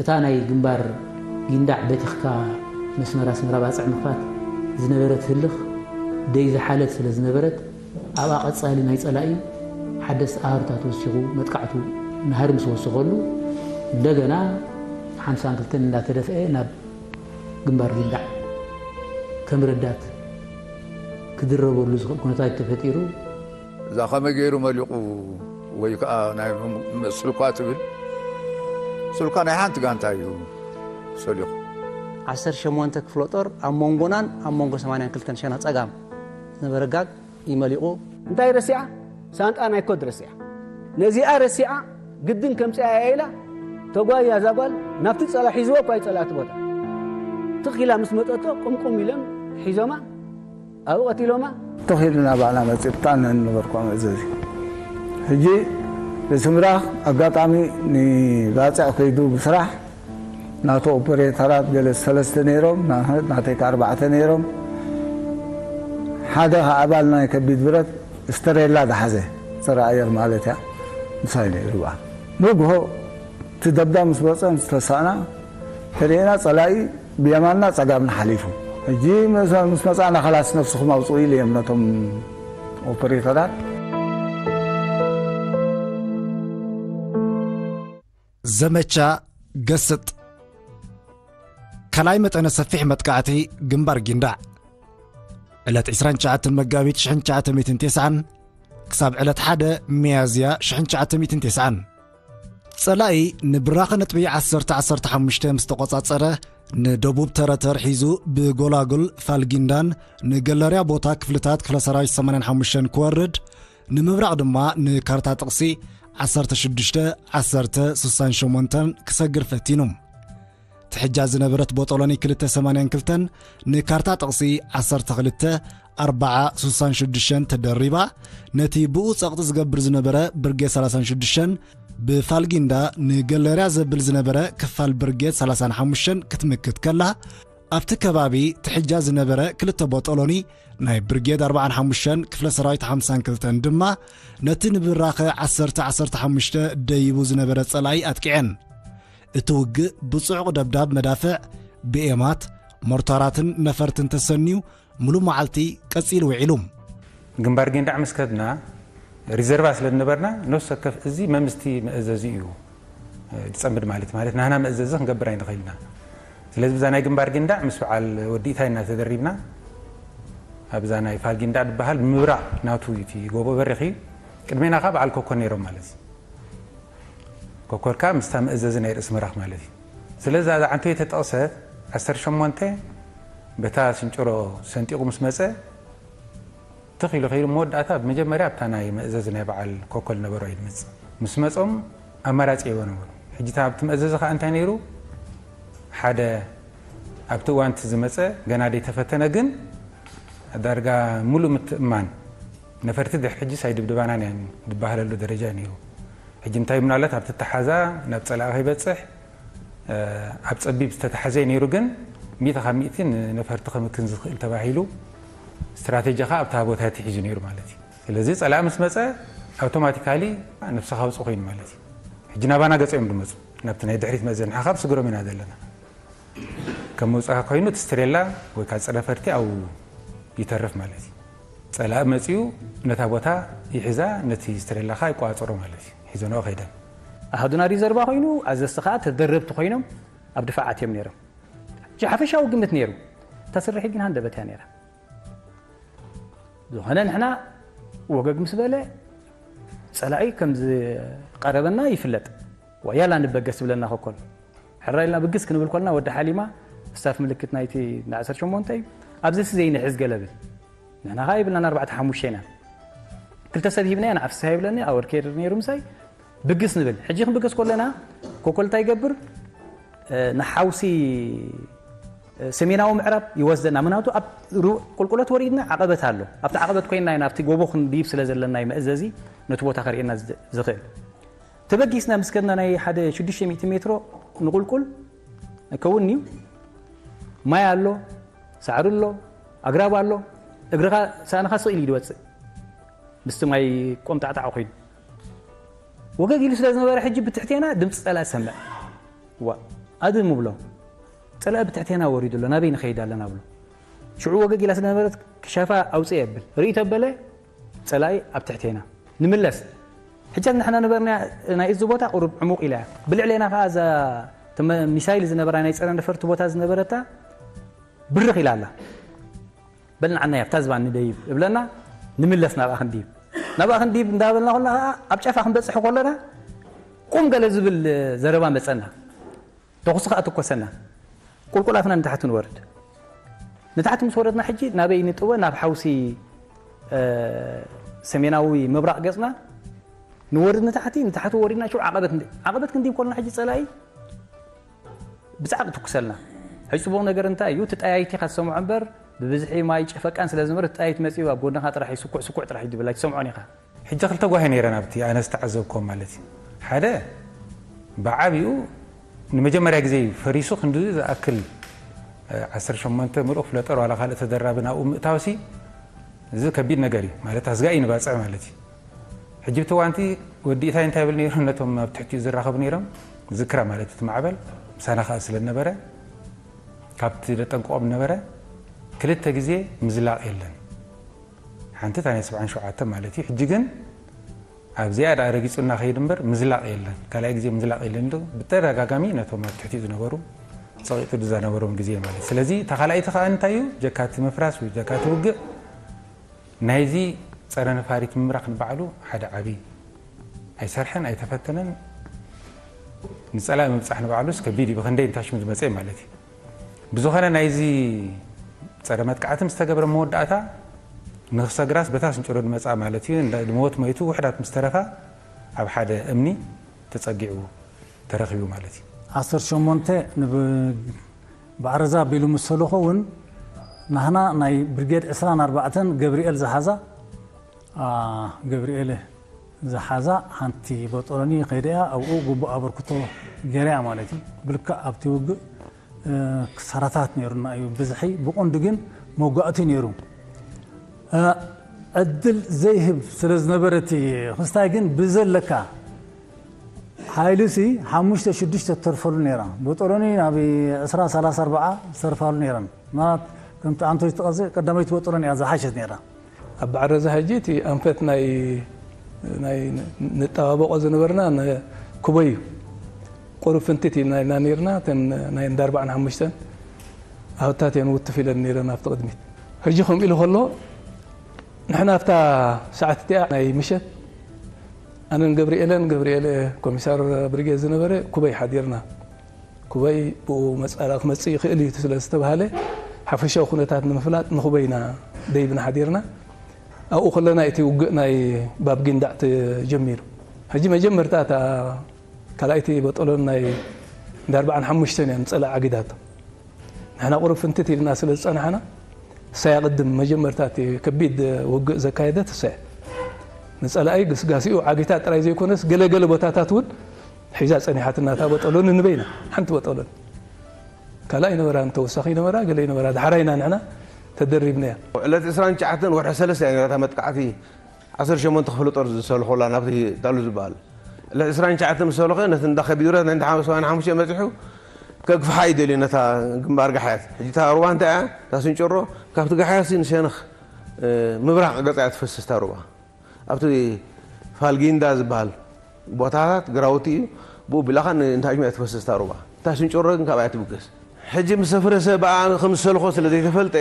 እታ ናይ ግንባር ጊንዳዕ በቲኽካ መስመር ኣስመራ ባጽዕ ምኽፋት ዝነበረት ህልኽ ደይ ዝሓለት ስለ ዝነበረት፣ ኣብኣ ቀጻሊ ናይ ጸላኢ ሓደስቲ ኣሃዱታት ወሲኹ መጥቃዕቱ ናህሪ ምስ ወሰኸሉ፣ እንደገና ሓምሳን ክልተን እንዳተደፍአ ናብ ግንባር ጊንዳዕ ከም ረዳት ክድረበሉ ዝኽእል ኩነታት ተፈጢሩ። እዛ ከመይ ገይሩ መሊቑ ወይ ከዓ ናይ ም-፣ ስልኳ ትብል፣ ስልኳ ናይ ሓንቲ ጋንታ እዩ ሰሊቑ። ዓሰርተ ሸሞንተ ክፍለ ጦር ኣብ መንጎናን ኣብ መንጎ ሰማንያን ክልተን ሸነኽ ጸጋም ዝነበረ ጋግ እዩ መሊቑ። እንታይ ረሲዓ? ሳንጣ ናይ ኮድ ረሲዓ። ነዚኣ ረሲዓ ግድን ከምጽኣ እያ ኢላ ተጓያ እዛ ጓል ናብቲ ጸላ ሒዝዎ እኳ ይጸላእቲ ቦታ ትኽ ኢላ ምስ መጠቶ ቁምቁም ኢሎም ሒዞማ ኣብኡ ቀቲሎማ። ትኽ ኢልና ባዕላ መጺእ ብታን ነበርኳ መእዘዚ። ሕጂ ርእሲ ምራኽ ኣጋጣሚ ንባጽዕ ከይዱ ብስራሕ ናቱ ኦፐሬተራት ገለ ሰለስተ ነይሮም፣ ና-፣ ናተይ ከኣ ኣርባዕተ ነይሮም። ሓደ ከኣ ኣባል ናይ ከቢድ ብረት ስተሬላ ዝሓዘ ጸረ ኣየር ማለት እያ። ምሳይ ነይሩ በኣ። ንግሆ እቲ ደብዳብ ምስ በጸ ምስ ተሳእና ተርእየና ጸላኢ ብየማንና ጸጋምና ሓሊፉ። ሕጂ ምስ፣ ምስ መጻእና ከላስ ነፍስኹም ኣውጽኡ ኢሉ እዮም ነቶም ኦፐሬተራት። ዘመቻ ገስጥ። ካልኣይ መጠነ ሰፊሕ መጥቃዕቲ ግንባር ጊንዳዕ። ዕለት ዕስራን ትሽዓተን መጋቢት ሽሕን ትሽዓተ ሚእትን ተስዓን ክሳብ ዕለት ሓደ ሚያዝያ ሽሕን ትሽዓተ ሚእትን ተስዓን። ጸላኢ ንብራኸ ነጥቢ ዓሰርተ ዓሰርተ ሓሙሽተ ምስ ተቖጻጸረ፣ ንደቡብ ተረተር ሒዙ ብጎላጉል ፋልጊንዳን ንገለርያ ቦታ ክፍልታት ክፍለ ሰራዊት ሰማንያን ሓሙሽተን ክወርድ፣ ንምብራቕ ድማ ንካርታ ጥቕሲ ዓሰርተ ሽዱሽተ ዓሰርተ ስሳን ሸሞንተን ክሰግር ፈቲኑ። ትሕጃ ዝነበረት ቦጦሎኒ ክልተ ሰማንያን ክልተን ንካርታ ጥቕሲ ዓሰርተ ክልተ ኣርባዓ ስሳን ሽዱሽተን ተደሪባ፣ ነቲ ብኡ ጸቕጢ ዝገብር ዝነበረ ብርጌድ ሰላሳን ሽዱሽተን ብፋልጊንዳ ንገለርያ ዘብል ዝነበረ ክፋል ብርጌድ ሰላሳን ሓሙሽተን ክትምክት ከላ፣ ኣብቲ ከባቢ ትሕጃ ዝነበረ ክልተ ቦጦሎኒ ናይ ብርጌድ ኣርባዓን ሓሙሽተን ክፍለ ሰራዊት ሓምሳን ክልተን ድማ ነቲ ንብራኸ ዓሰርተ ዓሰርተ ሓሙሽተ ደይቡ ዝነበረ ጸላኢ ኣጥቂዐን። እቲ ውግእ ብጽዑቕ ደብዳብ መዳፍዕ፣ ብኤማት፣ ሞርታራትን ነፈርትን ተሰንዩ ምሉእ መዓልቲ ቀጺሉ ውዒሉ። ግንባር ጊንዳዕ ምስ ከድና ሪዘርቫ ስለ ዝነበርና ነፍሲ ወከፍ እዚ መምስቲ መእዘዚ እዩ ዝጸምድ ማለት እዩ። ማለት ናህና መእዘዚ ክንገብር ኣይንኽእል ኢና። ስለዚ ብዛ ናይ ግንባር ጊንዳዕ ምስ በዓል ወዲ ኢታይ ኢና ተደሪብና። ኣብዛ ናይ ፋል ጊንዳዕ ዝበሃል ብምብራቕ ናቱ እዩ እቲ ጎቦ በሪኽ እዩ። ቅድሜና ከኣ በዓል ኮኮር ነይሮም ማለት እዩ። ኮኮር ከኣ ምስታ መእዘዚ ናይ ርእሲ ምራኽ ማለት እዩ። ስለዚ እዛ ዓንቶ የተጠቕሰት ዓሰርተ ሸሞንተ በታ ስንጭሮ ሰንጢቑ ምስ መጸ ትኽ ኢሉ ከይዱ መወዳእታ ብመጀመርያ ኣብታ ናይ መእዘዚ ናይ በዓል ኮኮል ነበሮ ይድምጽ። ምስ መጾም ኣማራጺ የበ ነበሩ። ሕጂ ኣብቲ መእዘዚ ከኣ እንታይ ነይሩ? ሓደ ኣብቲ እዋንቲ ዝመጸ ገና ደይተፈተነ ግን ዳርጋ ሙሉእ ምትእማን ነፈርቲ ድሕሪ ሕጂስ ኣይድብድባናን እየን ዝበሃለሉ ደረጃ ነይሩ። ሕጂ እንታይ ምናልባት ኣብቲ ተሓዛ ናብ ጸላኢ ከይበጽሕ ኣብ ጸቢብ ዝተታሕዘ ነይሩ፣ ግን ሚእቲ ካብ ሚእቲ ንነፈርቲ ከምክን ዝኽእል ተባሂሉ ስትራቴጂ ኸኣ ኣብታ ቦታ ተሒዙ ነይሩ ማለት እዩ። ስለዚ ጸላኢ ምስ መጸ ኣውቶማቲካሊ ነብስኻ ውጹእ ኮይኑ ማለት እዩ። ሕጂ ናባና ገጾም ድመጹ ናብቲ ናይ ድሕሪት መእዘን ንሓኻብ ስግሮም ኢና ዘለና። ከም መውጻእካ ኮይኑ እቲ ስትሬላ ወይ ካብ ጸረ ነፈርቲ ኣብኡ ይተርፍ ማለት እዩ። ጸላኢ መጺኡ ነታ ቦታ ይሕዛ፣ ነቲ ስትሬላ ኸኣ ይቋጸሮ ማለት እዩ። ሒዘንኦ ከይደን። ኣሃዱና ሪዘርቫ ኮይኑ ኣዘዝቲ ኸኣ ተደረብቲ ኮይኖም ኣብ ድፋዓት እዮም ነይሮም። እቲ ሓፈሻዊ ግምት ነይሩ። እታ ስርሒት ግን ሃንደበት እያ ነይራ። ዝኾነ ንሕና ወገግ ምስ በለ ጸላኢ ከም ዝቐረበና ይፍለጥ። ዋ ያላ ንበገስ ዝብለና ኮኮል ሕራ ኢልና ብግስ ክንብል ኮልና ወዲ ሓሊማ ስታፍ ምልክት ናይቲ እንዳ ዓሰርተ ሸሞንተ እዩ። ኣብዚ ሲ ዘይንሕዝ ገለብል ንሕና ኸዓ ይብልናን ኣርባዕተ ሓሙሽተ ኢና። ክልተ ሰብ ሂብናዮ ንዓብ ፍስሃ ይብለኒ ኣወር ኬር ነይሩ ምሳይ ብግስ ንብል። ሕጂ ክንብግስ ኮለና ኮኮል እንታይ ይገብር? ንሓውሲ ሰሜናዊ ምዕራብ ይወስደና ምናቱ ኣብ ቁልቁለት ወሪድና ዓቐበት ኣሎ። ኣብቲ ዓቐበት ኮይና ኢና ኣብቲ ጎቦ ክንድይብ ስለ ዘለና እዩ መእዘዚ ነቲ ቦታ ከርእየና ዝኽእል። ተበጊስና ምስ ከድና ናይ ሓደ ሽዱሽተ ሚእቲ ሜትሮ ንቁልቁል ኣይከውን እዩ። ማይ ኣሎ፣ ሳዕሪ ኣሎ፣ ኣግራብ ኣሎ። እግርኻ ሳእንኻ ስቕ ኢሉ ይወፅእ ምስቲ ማይ ቆምጣዕጣዕ ኮይኑ። ወገግ ኢሉ ስለ ዝነበረ ሕጂ ብትሕቴና ድምፂ ፀላ ዝሰምዕ ዋ ኣድም እብሎ። ጸላኢ ብትሕቴና ወሪዱ ኣሎ፣ ናበይ ንኸይድ ኣለና ብሎ። ሽዑ ወገግ ኢላ ስለ ነበረት ክሻፋ ኣውጽእ የብል። ርኢ ተበለ፣ ጸላኢ ኣብ ትሕቴና። ንምለስ። ሕጃት ንሕና ነበርና ናይ እዚ ቦታ ቁሩብ ዕሙቕ ኢላ እያ። ብልዕሌና ከኣ እዛ ተመ-፣ ሚሳይል ዝነበራ ናይ ጸረ ነፈርቲ ቦታ ዝነበረታ ብርኽ ኢላ ኣላ። በል ንዓና እያ፣ ኣብታ ዝባን ንደይብ እብለና፣ ንምለስ ናብኣ ክንድይብ። ናብኣ ክንድይብ እንዳበልና ከለና ከኣ ኣብ ጫፋ ክንበጽሕ ከለና ቁም ገለ ዝብል ዘረባ መጸና። ተኹሲ ከኣ ትኮሰና። ቁልቁል ኣፍና ንታሕቲ ንወርድ። ንታሕቲ ምስ ወረድና ሕጂ ናበይ ንጥወ? ናብ ሓውሲ፣ እ፣ ሰሜናዊ ምብራቕ ገጽና ንወርድ ንታሕቲ፣ ንታሕቲ ወሪድና ሽዑ ዓቐበት እንዲ-፣ ዓቐበት ክንድይብ ከለና ሕጂ ጸላኢ ብጻዕቂ ትኩሰልና። ሕጂ ጽቡቕ ነገር እንታይ እዩ? እቲ ጠያይቲ ኢኻ ትሰምዖ እምበር፣ ብብዝሒ ማይ ጨፈቃን ስለ ዝነበረ፣ እቲ ጠያይቲ መጺኡ ኣብ ጎድንኻ ጥራሕ እዩ፣ ስኩዕ፣ ስኩዕ ጥራሕ እዩ ዝብል፣ ኣይትሰምዖን ኢኻ። ሕጂ ክልተ ጓሂ ነይረን ኣብቲ ኣነ ዝተዓዘብኮም ማለት እዩ። ሓደ፣ ብዓቢኡ ንመጀመርያ ግዜ እዩ ፈሪሱ፣ ክንዲ ዝኣክል፣ እ፣ ዓሰርተ ሸሞንተ ምሉእ ክፍለ ጦር ዋላ ካልእ ተደራቢ ናብኡ ምእታውሲ፣ እዚ ከቢድ ነገር እዩ። ማለት ኣስጋኢ ንባጽዕ ማለት እዩ። ሕጂ ብቲ እዋንቲ ወዲ ኢታይ እንታይ ይብል ነይሩ? ነቶም ኣብ ትሕቲኡ ዝራኸቡ ነይሮም፣ ዝክራ ማለት እቲ ማዕበል ምሳና ከኣ ስለ ነበረ፣ ካብቲ ዘጠንቅቖም ነበረ፣ ክልተ ግዜ ምዝላቕ የለን። ሓንቲ እታ ናይ ሰብዓን ሸውዓተን ማለት እዩ። ሕጂ ግን ኣብዚኣ ደኣ ረጊጹና ከይድ እምበር ምዝላቕ የለን። ካልኣይ ግዜ ምዝላቕ የለን ኢሉ ብተደጋጋሚ ነቶም ኣብ ትሕቲኡ ዝነበሩ ጸቒጡ ዝነበሮም ግዜ ማለት። ስለዚ እታ ካልኣይቲ ከኣ እንታይ እዩ? ጀካቲ ምፍራስ ወይ ጀካቲ ውግእ ናይዚ ጸረ ነፋሪት ምምራኽ ንባዕሉ ሓደ ዓቢ ኣይሰርሐን፣ ኣይተፈተነን። ንጸላኢ ምብጻሕ ንባዕሉስ ከቢድ እዩ፣ ብኽንደይ እንታሽም ዝመጸ ማለት እዩ። ብዝኾነ ናይዚ ጸረ መጥቃዕቲ ምስ ተገብረ መወዳእታ ንኽሰግራስ በታ ስንጭሮ ዝመጻ ማለት እዩ። እንዳ-፣ ንሞት ሞይቱ ውሕዳት ምስ ተረፋ ኣብ ሓደ እምኒ ተጸጊዑ ተረኺቡ ማለት እዩ። ዓሰርተ ሸሞንተ ንብ-፣ ባዕረዛ ኣቢሉ ምስ ሰለኾ እውን ናህና ናይ ብርጌድ ዕስራን ኣርባዕተን ገብርኤል ዝሓዛ፣ አ፣ ገብርኤል ዝሓዛ ሓንቲ ቦጦሎኒ ከይደያ ኣብኡ ግቡእ ኣበርክቶ ገይረያ ማለት እዩ። ብልክዕ ኣብቲ ውግእ፣ እ፣ ክሳራታት ነይሩና እዩ ብዝሒ፣ ብቐንዱ ግን መጓእቲ ነይሩ። እ፣ ዕድል ዘይህብ ስለ ዝነበረ እቲ ክስታይ ግን ብዘለካ ሓይልሲ ሓሙሽተ ሽዱሽተ ትተርፈሉ ነይራ። ቦጦሎኒ ናብ ዕስራ፣ ሰላሳ፣ ኣርብዓ ዝተርፋሉ ነይረን። ማለት ከምቲ ኣንቶይ ዝተቐዘ ቀዳመይቲ ቦጦሎኒ እያ ዝሓሸት ነይራ። ኣብ ባዕረዛ ሕጂ እቲ ኣንፈት ናይ፣ ናይ ንጠባበቆ ዝነበርና ንኩበይ እዩ። ቁሩብ ፍንትት ኢልና ኢና ነይርና፣ እተን ናይ እንዳ ኣርባዓን ሓሙሽተን ኣወታት እየን ውትፍ ኢለን ነይረን ኣብቲ ቅድሚት። ሕጂ ከምኡ ኢሉ ከሎ፣ ንሕና ኣብታ ሰዓት እቲኣ ናይ ምሸት፣ ኣነን ገብርኤለን፣ ገብርኤል ኮሚሳር ብሪጌድ ዝነበረ፣ ኩበይ ሓዲርና። ኩበይ ብኡ መጻራ ክመጽእ ይኽእል እዩ ስለ ዝተባህለ፣ ሓፈሻዊ ኩነታት ንምፍላጥ ንኹበይ ኢና ደይብና ሓዲርና። ኣብኡ ከለና እቲ ውግእ ናይ ባብ ጊንዳዕ ተጀሚሩ። ሕጂ መጀመርታ እታ ካልኣይቲ በጠሎን ናይ እንዳ ኣርባዓን ሓሙሽተን እያ ንጸላኢ ዓጊዳቶ። ንሕና ቁሩብ ፍንትት ኢልና ስለ ዝጸናሕና፣ እሳያ ቅድም መጀመርታ እቲ ከቢድ ውግእ ዘካየደት እሳያ። ንጸላኢ ግስጋሴኡ ዓጊታ ጥራይ ዘይኮነስ፣ ገለ ገለ ቦታታት እውን ሒዛ ጸኒሓትና እታ በጠሎን ንበይና፣ ሓንቲ በጠሎን። ካልእ ኣይነበራን፣ ተወሳኺ ይነበራ፣ ገለ ይነበራ። ደሓር ኢና ንሕና ተደሪብናያ። ዕለት ዕስራን ትሽዓተን ወርሒ ሰለስተ እያ ነይራ እታ መጥቃዕቲ። ዓሰርተ ሸሞንተ ክፍለ ጦር ዝሰልኹላ ናብቲ ታሉ ዝበሃል። ዕለት ዕስራን ትሽዓተን ምስ ሰለኸ ነቲ እንዳ ከቢዱረት ናይ እንዳ ሓምሳ ሓሙሽተ መጺሑ ከግፍሓ እዩ ደልዩ ነታ ግንባር ጋሕያት። ሕጂ እታ ሩባ እንታይ እያ? እታ ስንጭሮ ካብቲ ጋሕያት ንሸነኽ፣ እ፣ ምብራቕ ገጻ እያ ትፈስስ እታ ሩባ። ኣብቲ ፋልጊንዳ ዝበሃል ቦታታት ግራውቲ እዩ። ብኡ ቢላኻ ን-፣ ንታሕቲ እያ ትፈስስ እታ ሩባ። እታ ስንጭሮ ግን ካብኣ እያ ትብገስ። ሕጂ ምስ ኣፍረሰ ብኣ ከም ዝሰልኾ ስለ ዘይተፈልጠ፣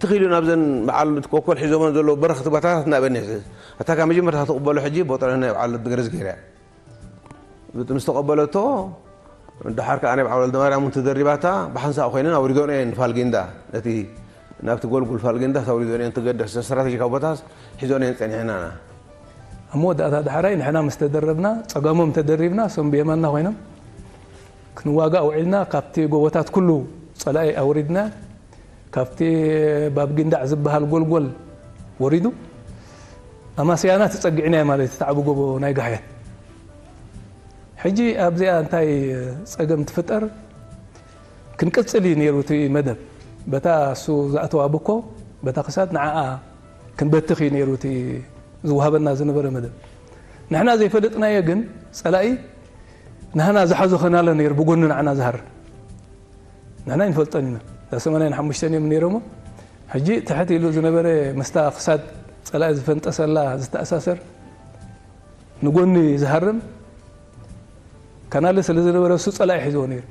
ትኽ ኢሉ ናብዘን በዓል ኮኮል ሒዞመን ዘለዉ በረኽቲ ቦታታት እናበነ ይሕዝ። ኣታ ካብ መጀመርታ ትቕበሎ ሕጂ ቦጠሎን ናይ በዓል ወልደገረዝ ገይራ እያ። ብቲ ምስ ተቐበለቶ፣ ደሓር ከኣ ናይ በዓል ወልደማርያም እውን ተደሪባታ፣ ብሓንሳእ ኮይነን ኣውሪዶን እየን ፋልጊንዳ። ነቲ ናብቲ ጎልጉል ፋልጊንዳ ተውሪዶን እየን፣ ትገድሕ ስትራተጂካዊ ቦታስ ሒዞን እየን ጸኒሐናና። ኣብ መወዳእታ ዳሕራይ ንሕና ምስ ተደረብና፣ ጸጋሞም ተደሪብና፣ እሶም ብየማንና ኮይኖም ክንዋጋእ ውዒልና፣ ካብቲ ጎቦታት ኩሉ ጸላኢ ኣውሪድና፣ ካብቲ ባብ ጊንዳዕ ዝበሃል ጎልጎል ወሪዱ፣ ኣማስያና ተጸጊዕናዮ ማለት እዩ፣ እቲ ዓቢ ጎቦ ናይ ጋሕያት። ሕጂ ኣብዚኣ እንታይ ጸገም ትፍጠር? ክንቅጽል እዩ ነይሩ እቲ መደብ። በታ እሱ ዝኣተዋ ብኮ፣ በታ ክሳድ ንዓኣ ክንበትኽ እዩ ነይሩ እቲ ዝወሃበና ዝነበረ መደብ። ንሕና ዘይፈለጥናዮ ግን፣ ጸላኢ ንሕና ዝሓዞ ከናለ ነይሩ፣ ብጎኒ ንዓና ዝሃር። ንሕና ይንፈልጠን ኢና። እዛ ሰማንያን ሓሙሽተን እዮም ነይሮሞ። ሕጂ ትሕት ኢሉ ዝነበረ ምስታ ክሳድ ጸላኢ ዝፈንጠሰላ ዝተኣሳሰር ንጎኒ ዝሃርም ካናለ ስለ ዝነበረ እሱ ጸላኢ ሒዝዎ ነይሩ።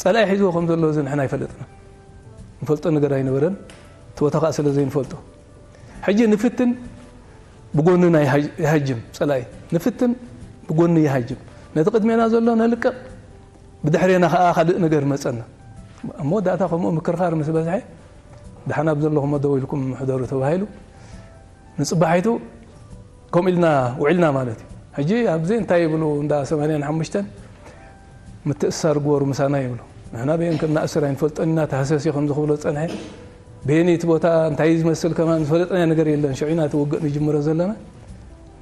ጸላኢ ሒዝዎ ከም ዘሎ እዚ ንሕና ኣይፈለጥና። ንፈልጦ ነገር ኣይነበረን። እቲ ቦታ ከኣ ስለ ዘይንፈልጦ። ሕጂ ንፍትን ብጎንና ይሃጅ-፣ ይሃጅም ጸላኢ። ንፍትን ብጎኒ ይሃጅም። ነቲ ቅድሜና ዘሎ ነልቅቕ፣ ብድሕሬና ከኣ ካልእ ነገር መጸና። ኣብ መወዳእታ ከምኡ ምክርኻር ምስ በዝሐ፣ ደሓን ኣብ ዘለኹሞ ደው ኢልኩም ሕደሩ ተባሂሉ። ንጽባሒቱ ከምኡ ኢልና ውዒልና ማለት እዩ። ሕጂ ኣብዚ እንታይ ይብሉ እንዳ ሰማንያን ሓሙሽተን ምትእስሳር ግበሩ ምሳና ይብሉ። ንሕና በየን ከም ንኣስር ኣይንፈልጦን ኢና፣ ተሃሰሲ ከም ዝኽብሎ ዝጸንሐ። በየነይቲ ቦታ እንታይ ዝመስል ከማን ዝፈለጥናዮ ነገር የለን። ሽዑ ኢና እቲ ውግእ ንጅምሮ ዘለና።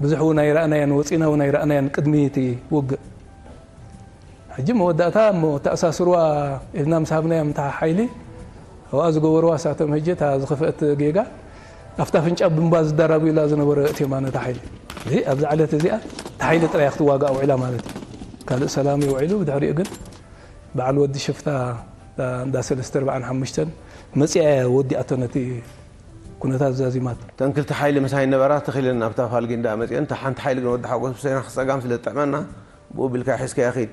ብዙሕ እውን ኣይረኣናያን፣ ወጺና እውን ኣይረኣናያን ቅድሚ እቲ ውግእ። ሕጂ መወዳእታ እሞ ተኣሳስርዋ ኢልና ምስ ሃብናዮም እታ ሓይሊ፣ ኣብኣ ዝገበርዋ እሳቶም ሕጂ እታ ዝኸፍአት ጌጋ፣ ኣብታ ኣፍንጫ ብምባ ዝዳራብዩላ ዝነበረ እትዮም ነታ ሓይሊ። እዚ ኣብዛ ዕለት እዚኣ እታ ሓይሊ ጥራይ እያ ክትዋጋእ ውዒላ ማለት እዩ። ካልእ ሰላም እዩ ውዒሉ፣ ብድሕሪኡ ግን በዓል ወዲ ሽፍታ እንዳ ሰለስተ ኣርባዓን ሓሙሽተን መጺኣ እያ ወዲኣቶ ነቲ ኩነታት ዛዚማቶ። እተን ክልተ ሓይሊ ምሳይ ነበራ፣ ተኺለን ናብታ ፋልጊ እንዳ መጺአን፣ እታ ሓንቲ ሓይሊ ግን ወዲ ሓጎስ ብሰይና ክጸጋም ስለ ዝጥዕመና፣ ብኡ ቢልካ ሒዝካያ ኺድ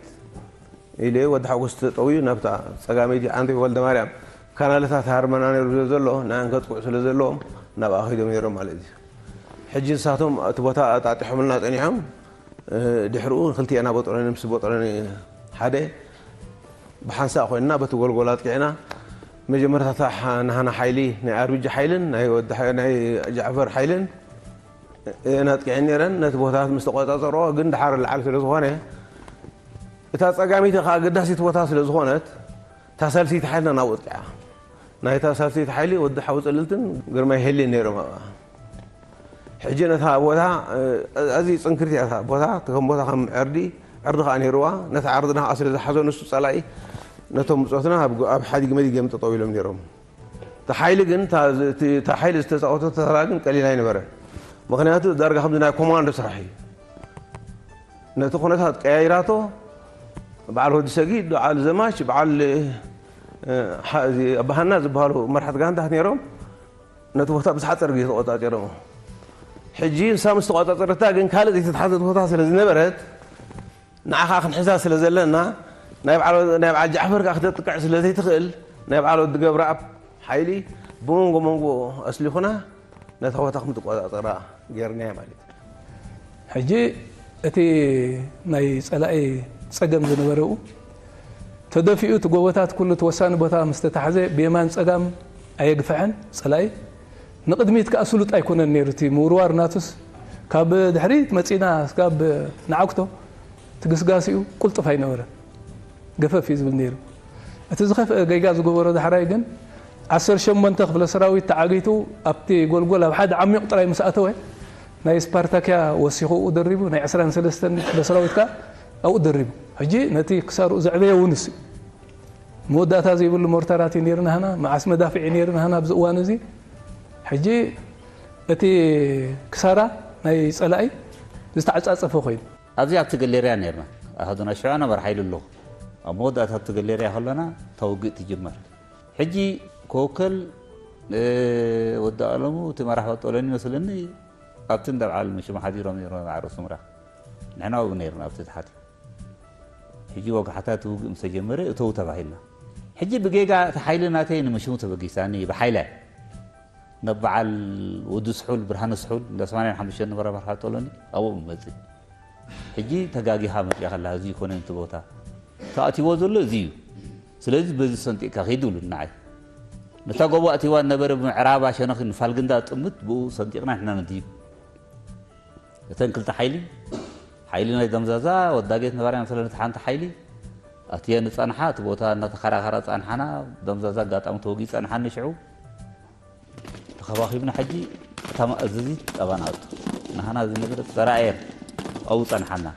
ኢለ ወዲ ሓጎስ ተጠውዩ ናብታ ጸጋመይቲ ዓንዲ ወልደ ማርያም ካናለታት ሃርመና ነይሩ ስለ ዘሎ፣ ንኣን ከጥቅዑ ስለ ዘለዎም ናብኣ ኺዶም ነይሮም ማለት እዩ። ሕጂ ንሳቶም እቲ ቦታ ኣጣጢሖምልና ጸኒሖም፣ እ፣ ድሕሪኡ ክልቲኤና በጥሮኒ ምስ በጥሮኒ ሓደ ብሓንሳእ ኮይንና በቲ ጎልጎል ኣጥቂዕና፣ መጀመርታ እታ ሓ-፣ ናህና ሓይሊ፣ ናይ ኣርቢጂ ሓይልን ናይ ወዲ ሓ-፣ ናይ ጃዕፈር ሓይልን እየን ኣጥቂዐን ነይረን። ነቲ ቦታታት ምስ ተቆጻጸርኦ ግን ደሓር ላዕሊ ስለ ዝኾነ፣ እታ ጸጋሚቲ ከኣ ኣገዳሲት ቦታ ስለ ዝኾነት፣ እታ ሳልሰይቲ ሓይልና ናብኡ ኣጥቂዓ። ናይታ ሳልሰይቲ ሓይሊ ወዲ ሓው ጽልልትን ግርማይ ሄሌን ነይሮም ኣብኣ። ሕጂ ነታ ቦታ፣ እ፣ ኣዝዩ ጽንክርቲ እያ እታ ቦታ፣ ከም ቦታ ከም ዕርዲ፣ ዕርዲ ከኣ ነይርዋ። ነቲ ዓርድና ከኣ ስለ ዝሓዞ ንሱ ጸላኢ፣ ነቶም ብጾትና ኣብ፣ ኣብ ሓዲግ መዲግ እዮም ጠጠው ኢሎም ነይሮም። እታ ሓይሊ ግን፣ እታ ዝ-፣ እቲ፣ እታ ሓይሊ ዝተጻወተቶ ተራ ግን ቀሊል ኣይነበረን። ምኽንያቱ ዳርጋ ከምዚ ናይ ኮማንዶ ስራሕ እዩ። ነቲ ኩነታት ቀያይራቶ፣ በዓል ወዲ ሰጊድ፣ በዓል ዘማች፣ በዓል፣ እ፣ ሓ-፣ እዚ ኣባሃና ዝበሃሉ መርሓት ጋንታት ነይሮም። ነቲ ቦታ ብዝሓጸር ግዜ ተቆጻጺሮሞ። ሕጂ ንሳ ምስ ተቆጻጸረታ ግን ካልእ ዘይተታሕዘት ቦታ ስለ ዝነበረት፣ ንዓ ከኣ ክንሕዛ ስለ ዘለና፣ ናይ በዓል፣ ናይ በዓል ጃዕፈር ከኣ ክተጥቅዕ ስለ ዘይትኽእል፣ ናይ በዓል ወዲ ገብረኣብ ሓይሊ ብመንጎ መንጎ ኣስሊኹና ነታ ቦታ ከም ትቆጻጸራ ጌርናያ ማለት እዩ። ሕጂ እቲ ናይ ጸላኢ ጸገም ዝነበረኡ ተደፊኡ፣ እቲ ጎቦታት ኩሉ እቲ ወሳኒ ቦታ ምስ ተታሕዘ፣ ብየማን ጸጋም ኣየግፍሐን ጸላኢ። ንቕድሚት ከኣ ስሉጥ ኣይኮነን ነይሩ እቲ ምውርዋር ናቱስ። ካብ ድሕሪት መጺና እስካብ ንዓግቶ እቲ ግስጋሴኡ ቁልጡፍ ኣይነበረን። ገፈፍ እዩ ዝብል ነይሩ። እቲ ዝኸፍአ ጌጋ ዝገበሮ ዳሕራይ ግን፣ ዓሰርተ ሸሞንተ ክፍለ ሰራዊት ተዓጊቱ ኣብቲ ጎልጎል ኣብ ሓደ ዓሚቕ ጥራይ ምስ ኣተወ፣ ናይ ስፓርታኪያ ወሲኹ ኣብኡ ደሪቡ፣ ናይ ዕስራን ሰለስተን ክፍለ ሰራዊት ከኣ ኣብኡ ደሪቡ። ሕጂ ነቲ ክሳርኡ ዘዕበየ እውን ንሱ እዩ። መወዳእታ ዘይብሉ ሞርታራት እዩ ነይሩ ናህና፣ መዓስ መዳፍዕ እዩ ነይሩ ናህና ኣብዚ እዋን እዚ። ሕጂ እቲ ክሳራ ናይ ጸላኢ ዝተዓጻጸፈ ኮይኑ። ኣብዚ ኣብቲ ገሌርያ ነይርና። ኣሃዱና ሽዑ ነበረ ሓይሉ ኣለኹ። ኣብ መወዳእታ ኣብቲ ገሌርያ ከለና እታ ውግእ ትጅመር። ሕጂ ኮከል፣ እ፣ ወዲ ኣለሙ፣ እቲ መራሕ በጦሎኒ ይመስለኒ፣ ኣብቲ እንዳ በዓል ሽሙ ሓዲሮም ነይሮም ኣብ ዓሪ ሱምራ። ንሕና ኣብኡ ነይርና ኣብቲ ታሕቲ። ሕጂ ወግሓታ እቲ ውግእ ምስ ተጀመረ እተው ተባሂልና። ሕጂ ብጌጋ እቲ ሓይሊ ናተይ ንምሽሙ ተበጊሳኒ ብሓይላይ። ናብ በዓል ወዲ ስሑል፣ ብርሃነ ስሑል፣ እንዳ ሰማንያን ሓሙሽተን ነበረ መርሓ ጦሎኒ፣ ኣብኡ መጽእ። ሕጂ ተጋጊኻ መጺኣ ከላ፣ እዚ ይኮነ እቲ ቦታ። ተኣቲዎ ዘሎ እዚ እዩ። ስለዚ በዚ ሰንጢቕካ ኺድ ኢሉ ንዓይ። ነታ ጎቦ ኣቲዋ ነበረ ብምዕራባ ሸነኽ ንፋልግንዳ ጥምት፣ ብኡ ሰንጢቕና ንሕና ነዲብ። እተን ክልተ ሓይሊ፣ ሓይሊ ናይ ደምዛዛ ወዳጌት ነበራ መሰለን፣ እቲ ሓንቲ ሓይሊ ኣትየ ንጸንሓ፣ እቲ ቦታ እናተኸራኸራ ጸንሓና፣ ደምዛዛ ኣጋጣሚ ተወጊ ጸንሓኒ ሽዑ። ተኸባኺብና ሕጂ እታ መኣዘዚት ኣባና ኣቱ። ንሃና ዝነበረት ተራእየን ኣብኡ ጸንሓና።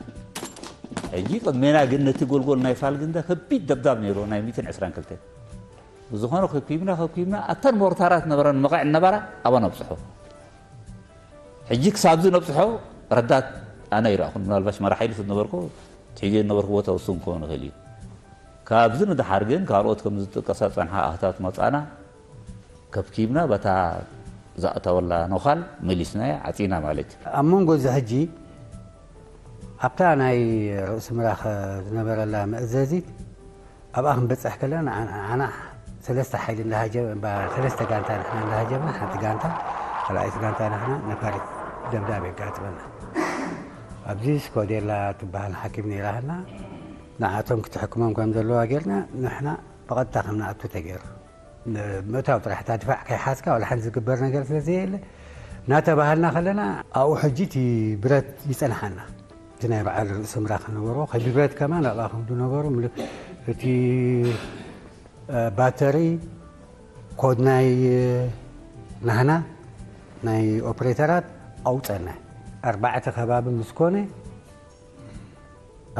ሕጂ ቅድሜና ግን ነቲ ጎልጎል ናይ ፋልግንዳ ከቢድ ደብዳብ ነይሩ፣ ናይ ሚእትን ዕስራን ክልተን። ብዝኾነ ከኩብና፣ ከኩብና፣ ኣተን ሞርታራት ነበረን መቐዕ ነበራ ኣባና ኣብጽሖ። ሕጂ ክሳብዚ ነብጽሖ ረዳት ኣነ ይረኣኹን፣ ምናልባሽ መራሕ ሓይሊ ስለ ዝነበርኩ፣ ትሒዘ ዝነበርኩ ቦታ ውሱን ክኸውን ይኽእል እዩ። ካብዚ ንደሓር ግን ካልኦት ከም ዝጥቀሳ ዝጸንሓ ኣህታት መጻና ከብኪብና በታ ዝኣተወላ ነዃል መሊስናያ ዓጺና ማለት እዩ። ኣብ መንጎ እዚ ሕጂ ኣብታ ናይ ርእሲ ምራኽ ዝነበረላ መእዘዚት ኣብኣ ክንበጽሕ ከለና ዓና ሰለስተ ሓይሊ እንዳሃጀ ሰለስተ ጋንታ ንሕና እንዳሃጀምና ሓንቲ ጋንታ ካልኣይቲ ጋንታ ንሕና ነፋሪት ደብዳብ የጋጥመና። ኣብዚ ስኮዴላ ትበሃል ሓኪም ነይራህና ንዓቶም ክትሕክሞም ከም ዘለዋ ጌርና ንሕና ብቐጥታ ከም ንኣቱ ተገይሩ። ምእታው ጥራሕ እታ ድፋዕ ከይሓዝካ ዋላ ሓንቲ ዝግበር ነገር ስለ ዘየለ እናተባሃልና ከለና ኣብኡ ሕጂ እቲ ብረት ይጸንሓና። እቲ ናይ በዓል ርእሲ ምራኽ ነበሩ ከዲ ብረት ከማን ኣብኣ ከም ዝነበሩ ምልክ እቲ ባተሪ ኮድ ናይ ናህና ናይ ኦፕሬተራት ኣውፀና ኣርባዕተ ከባቢ ምስ ኮነ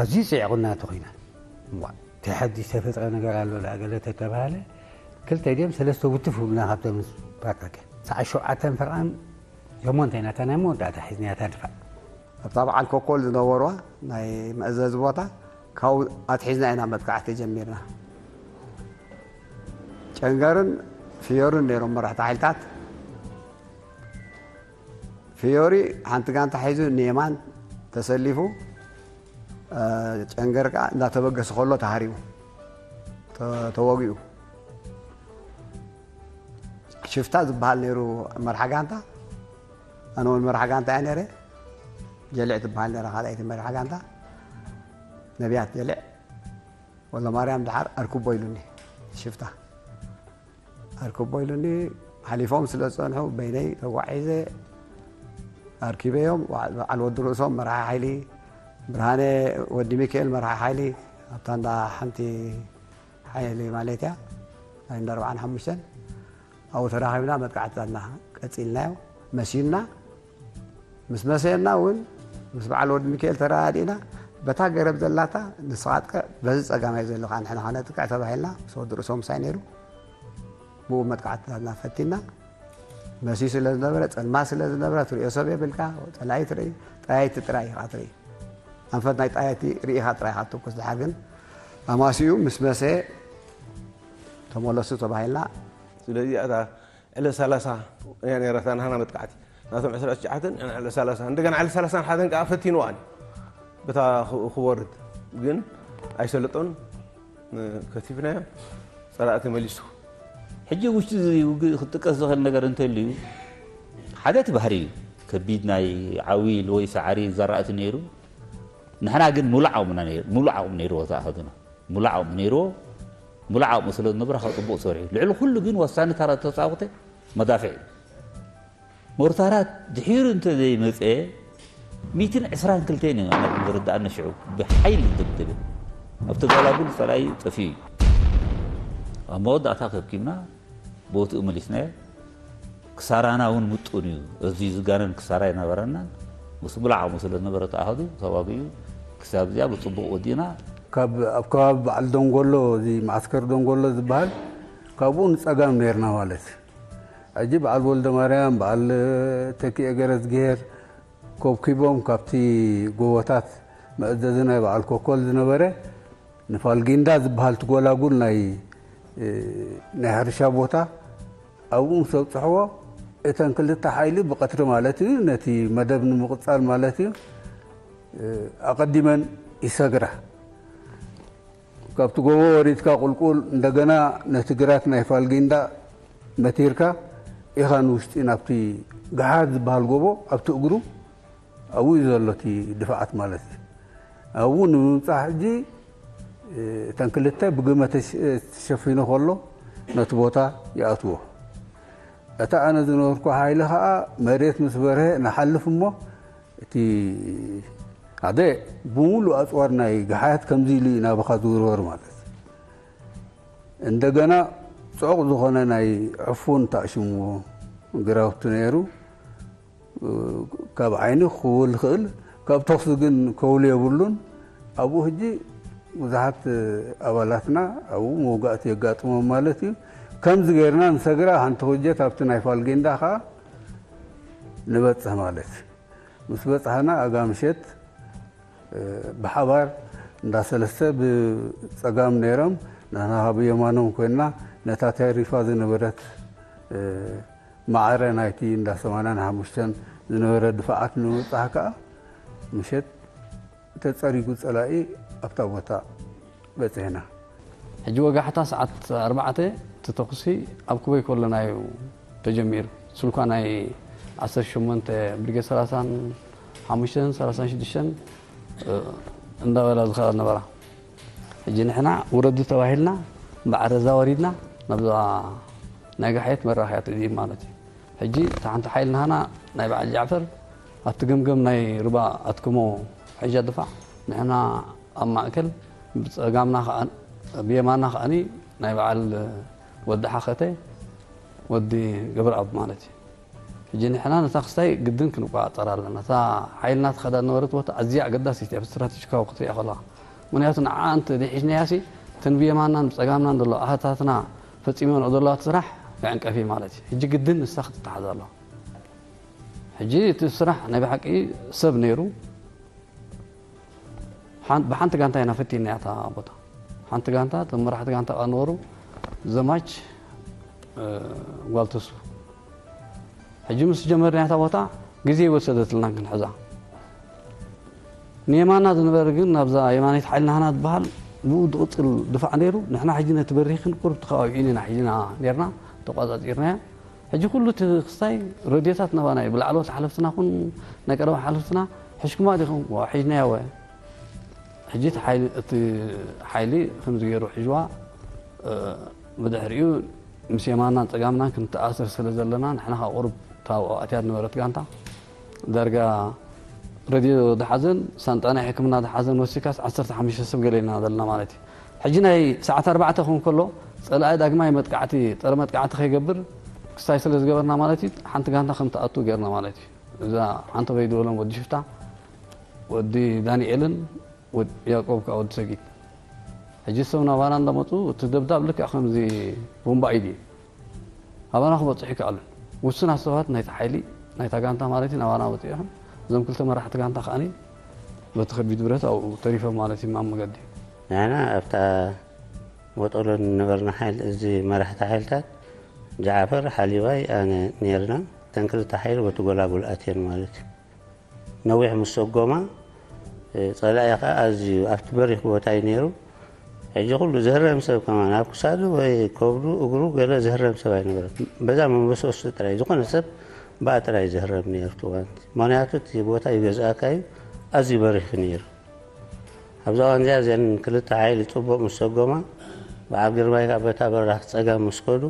ኣዝዩ ጽዕቑና ተኾይና እዋ እቲ ሓድሽ ተፈጥረ ነገር ኣሎ ዳኣ ገለ ተተባሃለ ክልተ ድዮም ሰለስተ ውትፍ ብልና ካብቶም ስፓርታከ ሰዓ ሸውዓተን ፈርቓን ሸሞንተ ኢና እታ ናይ መወዳእታ ሒዝናያ እታ ድፋዕ ኣብታ በዓል ኮኮል ዝነበርዋ ናይ መእዘዚ ቦታ ካብኡ ኣትሒዝና ኢና መጥቃዕቲ ጀሚርና። ጨንገርን ፍዮርን ነይሮም መራሕቲ ሓይልታት። ፍዮሪ ሓንቲ ጋንታ ሒዙ ንየማን ተሰሊፉ ጨንገር ከዓ እንዳተበገሰ ከሎ ተሃሪቡ ተወጊኡ ሽፍታ ዝበሃል ነይሩ መርሓ ጋንታ። ኣነ እውን መርሓ ጋንታ እየ ነይረ። ጀልዕ ትበሃል ነይራ ካልኣይቲ መርሓ ጋንታ። ነቢያት ጀልዕ ወሎ ማርያም ድሓር ኣርክቦ ኢሉኒ ሽፍታ ኣርክቦ ኢሉኒ። ሓሊፎም ስለ ዝፀንሑ በይነይ ተጓዒዘ ኣርኪበዮም። በዓል ወዲ ርእሶም መርሓ ሓይሊ ብርሃነ ወዲ ሚካኤል መርሓ ሓይሊ ኣብታ እንዳ ሓንቲ ሓይሊ ማለት እያ ናይ እንዳ ኣርባዓን ሓሙሽተን ኣብኡ ተራኺብና መጥቃዕትታትና ቀፂልናዮ መሲዩና ምስ መሰየና እውን ምስ በዓል ወዲ ሚካኤል ተረዳዲእና በታ ገረብ ዘላታ ንስኻጥቀ በዚ ፀጋማይ ዘለካ ንሕና ከነጥቅዕ ተባሂልና ምስ ወዲ ርእሶም ምሳይ ነይሩ ብኡ መጥቃዕትታትና ፈቲና መሲዩ ስለ ዝነበረ ፀልማት ስለ ዝነበረ ትሪኦ ሰብ የብልካ ፀላኢ ትርኢ ጠያይቲ ጥራይ ኢኻ ትርኢ ኣንፈት ናይ ጠያይቲ ርኢኻ ጥራይ ኢኻ ትተኩስ ድሓር ግን ኣማሲኡ ምስ መሰየ ተመለሱ ተባሂልና ስለዚ ዕለት ሰላሳ እያ ነይራ እታ ናህና መጥቃዕቲ ናቶም ዕስራ ትሽዓተን ዕለት ሰላሳ እንደገና ዕለት ሰላሳን ሓደን ከዓ ፈቲንዋን በታ ክወርድ ግን ኣይሰለጦን ከቲፍናዮ ፀላእቲ መሊሱ ሕጂ ውሽጢ ውግእ ክጥቀስ ዝኽእል ነገር እንተልዩ ሓደ እቲ ባህሪ እዩ ከቢድ ናይ ዓዊል ወይ ሰዓሪ ዘራእቲ ነይሩ ንሕና ግን ሙሉእ ዓቕምና ሙሉእ ዓቕሚ ነይርዎ ተኣኸዱና ሙሉእ ዓቕሚ ነይርዎ። ሙሉእ ዓቕሚ ስለ ዝነበረ ካብ ፅቡቕ ሰሪሑ። ልዕሊ ኩሉ ግን ወሳኒ ተራ ዝተፃወተ መዳፍዕ እዩ። ሞርታራት ድሒሩ እንተዘይመፀ ሚእትን ዕስራን ክልተን እዩ ኣነ ከም ዝርድኣኒ ሽዑ ብሓይሊ ዝደብደበ። ኣብቲ ጎላጉል ፀላኢ ጠፊኡ እዩ። ኣብ መወዳእታ ከብኪብና ቦትኡ መሊስናዮ። ክሳራና እውን ምጡን እዩ። ኣዝዩ ዝጋነን ክሳራ ኣይነበረናን። ምስ ሙሉእ ዓቕሙ ስለ ዝነበረ እቲ ኣሃዱ ተዋጊኡ ክሳብ እዚኣ ብፅቡቕ ወዲእና። ካብ ኣብ ከባቢ በዓል ደንጎሎ እዚ መዓስከር ደንጎሎ ዝበሃል ካብኡ ንፀጋም ነይርና ማለት እዩ። ሕጂ በዓል ወልደማርያም፣ በዓል ተኪኤ ገረዝግሄር፣ ኮብኪቦም ካብቲ ጎቦታት መእዘዚ ናይ በዓል ኮኮል ዝነበረ ንፋልጊንዳ ዝበሃል ትጎላጉል ናይ ናይ ሕርሻ ቦታ ኣብኡ ምስ ኣብፅሕዎ እተን ክልተ ሓይሊ ብቐትሪ ማለት እዩ ነቲ መደብ ንምቕፃል ማለት እዩ ኣቐዲመን ይሰግራ። ካብቲ ጎቦ ወሪድካ ቁልቁል እንደገና ነቲ ግራት ናይ ፋልጊንዳ መቲርካ ኢኻ ንውሽጢ ናብቲ ገሓት ዝበሃል ጎቦ ኣብቲ እግሩ ኣብኡ እዩ ዘሎ እቲ ድፍዓት ማለት እዩ። ኣብኡ ንምምፃእ ሕጂ እተን ክልተ ብግመ ተሸፊኑ ከሎ ነቲ ቦታ ይኣትዎ። እታ ኣነ ዝነበርኩ ሓይሊ ከዓ መሬት ምስ በርሀ ንሓልፍ እሞ እቲ ሓደ ብሙሉእ ኣፅዋር ናይ ገሓያት ከምዚ ኢሉ እዩ ናባኻ ዝውርወር ማለት እንደገና ፅዑቕ ዝኾነ ናይ ዕፉን ተኣሽምዎ ግራውቲ ነይሩ ካብ ዓይኒ ክኽውል ይኽእል ካብ ተኽሲ ግን ከውሊ የብሉን ኣብኡ ሕጂ ብዙሓት ኣባላትና ኣብኡ መውጋእቲ የጋጥሞም ማለት እዩ ከምዚ ገይርና ንሰግራ ሓንቲ ኩጀት ኣብቲ ናይ ፋልጌንዳ ከዓ ንበፅሕ ማለት እዩ ምስ በፃሕና ኣጋ ምሸት ብሓባር እንዳ ሰለስተ ብጸጋም ነይሮም፣ ንሕና ካብ የማኖም ኮይንና ነታ ተሪፋ ዝነበረት፣ እ፣ ማዕረ ናይቲ እንዳ ሰማንያን ሓሙሽተን ዝነበረ ድፋዓት ንምብጻሕ ከኣ ምሸት ተጸሪጉ ጸላኢ ኣብታ ቦታ በጺሕና። ሕጂ ወጋሕታ ሰዓት ኣርባዕተ እቲ ተኹሲ ኣብ ኩበይ ከለና እዩ ተጀሚሩ። ስልኳ ናይ ዓሰርተ ሸሞንተ ብርጌድ ሰላሳን ሓሙሽተን ሰላሳን ሽዱሽተን፣ እ፣ እንዳበላ ዝኸዳ ነበራ። ሕጂ ንሕና ውረዱ ተባሂልና ብዓረዛ ወሪድና ናብዛ ናይ ጋሕየት መራኽያ ትእዚም ማለት እዩ። ሕጂ እታ ሓንቲ ሓይሊ ናህና ናይ በዓል ጃዕፈር ኣብቲ ገምገም ናይ ሩባ ኣትክሞ ሕጃ ድፋዕ፣ ንሕና ኣብ ማእከል፣ ብጸጋምና ከኣ፣ ብየማና ከኣኒ ናይ በዓል ወዲ ሓኸተ፣ ወዲ ገብረኣብ ማለት እዩ። ሕጂ ንሕና ነታ ክስታይ ግድን ክንቆጻጸራ ኣለና። እታ ሓይልና ትኸዳ ዝነበረት ቦታ ኣዝያ ኣገዳሲት እያ፣ ብስትራተጂካዊ ክትሪኣ ከለኻ። ምኽንያቱ ንዓ እንተ ዘይሒዝናያሲ፣ እተን ብየማናን ብጸጋምናን ዘለዋ ኣሃታትና ፈጺመንኦ ዘለዋ እቲ ስራሕ ይዕንቀፍ እዩ ማለት እዩ። ሕጂ ግድን ንሳ ክትተሓዝ ኣለዋ። ሕጂ እቲ ስራሕ ናይ ብሓቂ ሰብ ነይሩ። ሓን-፣ ብሓንቲ ጋንታ ኢና ፈቲናያ እታ ቦታ። ሓንቲ ጋንታ፣ እቶም መራሕቲ ጋንታ ከኣ ነበሩ፣ ዘማች፣ እ፣ ጓል ተስፉ። ሕጂ ምስ ጀመርና እታ ቦታ ግዜ ይወሰደትልና ክንሕዛ። ንየማና ዝነበረ ግን ናብዛ የማነይቲ ሓይሊ ናህና ዝበሃል ብኡ ዝቕጽል ድፋዕ ነይሩ። ንሕና ሕጂ ነቲ በሪኽ ክንቁርብ ተኸባቢኡ ኢና ሒዝና ነርና፣ ተቋጻጺርናዮ። ሕጂ ኩሉ እቲ ክስታይ ረድዮታት ናባና እዩ። ብላዕለዎት ሓለፍትና ኩን ናይ ቀደም ሓለፍትና፣ "ሕሽኩማ ዲኹም?" "ዋ፣ ሒዝናዮ ወ." ሕጂ እቲ ሓይሊ፣ እቲ ሓይሊ ከምዚ ገይሩ ሒዝዋ፣ እ፣ ብድሕሪኡ ምስ የማናን ጸጋምናን ክንተኣሰር ስለ ዘለና፣ ንሕና ካብ ቁሩብ ታብኦ ኣትያ ዝነበረት ጋንታ፣ ዳርጋ ረድዮ ዝሓዘን ሳንጣ ናይ ሕክምና ዝሓዘን ወሲካስ ዓሰርተ ሓሙሽተ ሰብ ገለ ኢና ዘለና ማለት እዩ። ሕጂ ናይ ሰዓት ኣርባዕተ ክኸውን ከሎ፣ ጸላኢ ዳግማይ መጥቃዕቲ፣ ጸረ መጥቃዕቲ ከይገብር ክስታይ ስለ ዝገበርና ማለት እዩ፣ ሓንቲ ጋንታ ከም ትኣቱ ጌርና ማለት እዩ። እዛ ሓንቲ በይ ዝበሎም ወዲ ሽፍታ፣ ወዲ ዳንኤልን ወዲ ያዕቆብ ከኣ ወዲ ሰጊድ። ሕጂ ሰብ ናባና እንዳመጹ፣ እቲ ደብዳብ ልክዕ ከምዚ ቡምባ ኢድ እዩ። ኣባና ክበጽሑ ይከኣሉን። ውሱናት ሰባት ናይቲ ሓይሊ፣ ናይታ ጋንታ ማለት እዩ፣ ናባና በጺሖም። እዞም ክልተ መራሕቲ ጋንታ ከኣኒ በቲ ከቢድ ብረት ኣብኡ ተሪፎም ማለት እዩ፣ ኣብ መገዲ። ንሕና ኣብታ ወጠሎ ንነበርና ሓይሊ፣ እዚ መራሕቲ ሓይልታት፣ ጃዕፈር፣ ሓሊባይ፣ ኣነ ኔርና። እተን ክልተ ሓይሊ በቲ ጎላጉል ኣትየን ማለት እዩ። ነዊሕ ምስ ሰጎማ፣ እ፣ ጸላኢ ከኣ ኣዝዩ ኣብቲ በሪኽ ቦታ እዩ ነይሩ። ሕጂ ኩሉ ዝህረም ሰብ ከማን ኣብ ክሳዱ ወይ ከብዱ፣ እግሩ ገለ ዝህረም ሰብ ኣይነበረን። በዛ መንበስበስቱ ጥራይ፣ ዝኾነ ሰብ ብኣ ጥራይ ዝህረም ነይሩ እቲ እዋን። ምኽንያቱ እቲ ቦታ ይገዝኣካ እዩ፣ ኣዝዩ በሪኽ እዩ ነይሩ። ኣብዛ እዋን እዚኣ እዘን ክልተ ሓይሊ ጽቡቕ ምስ ሰጎማ፣ በዓል ግርማይ ከኣ በታ በራኽ ጸጋም ምስ ከዱ፣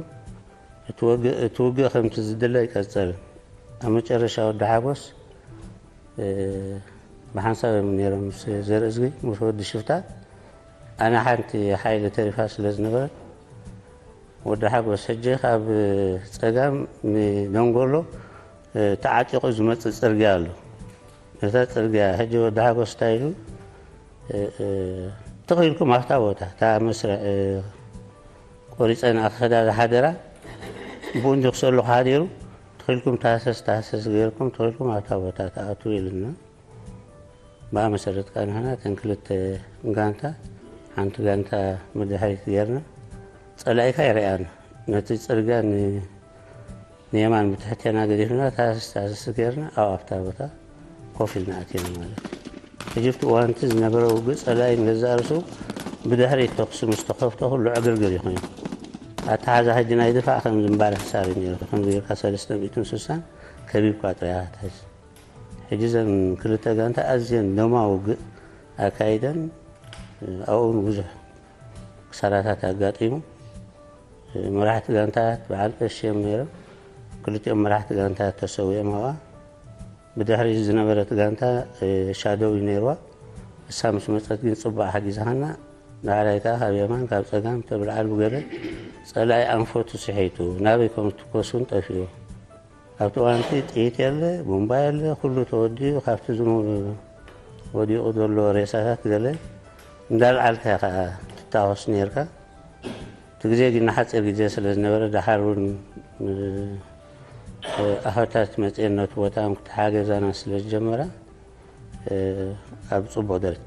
እቲ ውግእ፣ እቲ ውግእ ከምቲ ዝድለ ኣይቀጸልን። ኣብ መጨረሻ ወዲ ሓጎስ፣ እ፣ ብሓንሳብ እዮም ነይሮም ምስ ዘርእዝጊ፣ ምስ ወዲ ሽፍታ። ኣነ ሓንቲ ሓይሊ ተሪፋ ስለ ዝነበረት፣ ወዲ ሓጎስ ሕጂ ካብ ጸጋም ንደንጎሎ፣ እ፣ ተዓጢቑ ዝመጽእ ጽርግያ ኣሎ። ነታ ጽርግያ ሕጂ ወዲ ሓጎስ እንታይ ኢሉ፣ እ፣ እ፣ ተኺልኩም ኣብታ ቦታ፣ እታ መስርዕ፣ እ፣ ቆሪጸ ንኣኽሕዳ ዝሓደራ፣ ብኡ እንዲ ክሰሉ ሓዲሩ፣ ተኺልኩም ታህሰስ፣ ታህሰስ ገይርኩም፣ ተኺልኩም ኣብታ ቦታ ተኣትዉ ኢሉና። ብኣ መሰረት ከኣ ንሕና እተን ክልተ ጋንታ፣ ሓንቲ ጋንታ ብድሕሪት ገይርና፣ ጸላኢካ ይርኣየና። ነቲ ጽርግያ ን-፣ ንየማን ብትሕቴና ገዲፍና፣ ታህስስ፣ ታህስስ ገይርና፣ ኣብ ኣብታ ቦታ ኮፍ ኢልና ኣቲና ማለት እዩ። ሕጂ ኣብቲ እዋን እቲ ዝነበረ ውግእ ጸላኢ ንገዛእ ርእሱ ብድሕሪት ተኹሲ ምስ ተኸፍተ ኩሉ ዕግርግር እዩ ኮይኑ። ኣተሓዛ ሕጂ ናይ ድፋዕ ከም ዝምባረ ሕሳብ እዩ ነይሩ። ከምዚ ጌርካ ሰለስተ ሚእትን ስሳን ከቢብካ ጥራይ ኢኻ ትሕዝ። ሕጂ እዘን ክልተ ጋንታ ኣዝየን ደማ ውግእ ኣካይደን፣ ኣብኡ እውን ብዙሕ ክሳራታት ኣጋጢሙ። መራሕቲ ጋንታት በዓል ቀሺ እዮም ነይሮም። ክልቲኦም መራሕቲ ጋንታት ተሰዊኦም ኣብኣ። ብድሕሪ ዝነበረት ጋንታ፣ እ፣ ሻዶው እዩ ነይርዋ። እሳ ምስ መጸት ግን ጽቡቕ ሓጊዛሃና። ዳሕራይ ከኣ ካብ የማን ካብ ጸጋም ተብልዓል ብገለ ጸላኢ ኣንፈቱ ስሒቱ ናበይ ከም ዝትኮስ እውን ጠፊኡ። ኣብቲ እዋንቲ ጥይት የለ፣ ቡምባ የለ፣ ኩሉ ተወዲኡ ካብቲ ዝኑ-፣ ወዲቑ ዘሎ ሬሳታት ገለ እንዳልዓልካ ኢኻ ትታኾስ ነይርካ። እቲ ግዜ ግን ንሓጺር ግዜ ስለ ዝነበረ፣ ደሓር እውን፣ እ፣ ኣፈታት መጺኤን ነቲ ቦታ ክተሓገዛና ስለ ዝጀመራ፣ እ፣ ኣብ ጽቡቕ ደረጃ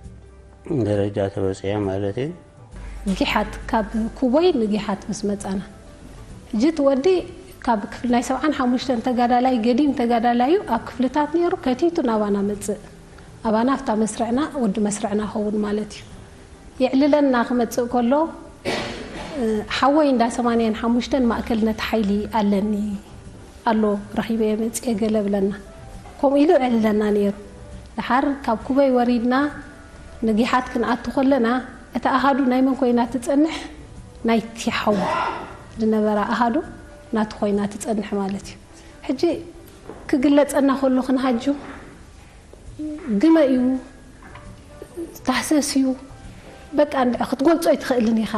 ደረጃ ተበፅሐ ማለት እዩ። ጊሓት፣ ካብ ኩቦይ ንጊሓት ምስ መፃና፣ ሕጂ እቲ ወዲ ካብ ክፍል ናይ ሰብዓን ሓሙሽተን ተጋዳላይ፣ ገዲም ተጋዳላዩ ኣብ ክፍልታት ነይሩ። ከቲቱ ናባና መፅእ፣ ኣባና ኣብታ መስርዕና፣ ወዲ መስርዕና ኸውን ማለት እዩ። የዕልለና ክመፅእ ከሎ፣ ሓወይ እንዳ ሰማንያን ሓሙሽተን ማእከልነት ሓይሊ ኣለኒ ኣሎ፣ ረኺበ መፅየ ገለ ብለና። ከምኡ ኢሉ የዕልለና ነይሩ። ድሓር ካብ ኩበይ ወሪድና ንጊሓት ክንኣቱ ከለና፣ እታ ኣሃዱ ናይ መን ኮይና ትጸንሕ? ናይቲ ሓው ዝነበራ ኣሃዱ ናቱ ኮይና ትጸንሕ ማለት እዩ። ሕጂ ክግለጸና ከሎ ክንሃጁ ግመ እዩ፣ ታህሰስ እዩ፣ በቃ እንድዒ ክትገልጾ ኣይትኽእልን ኢኻ።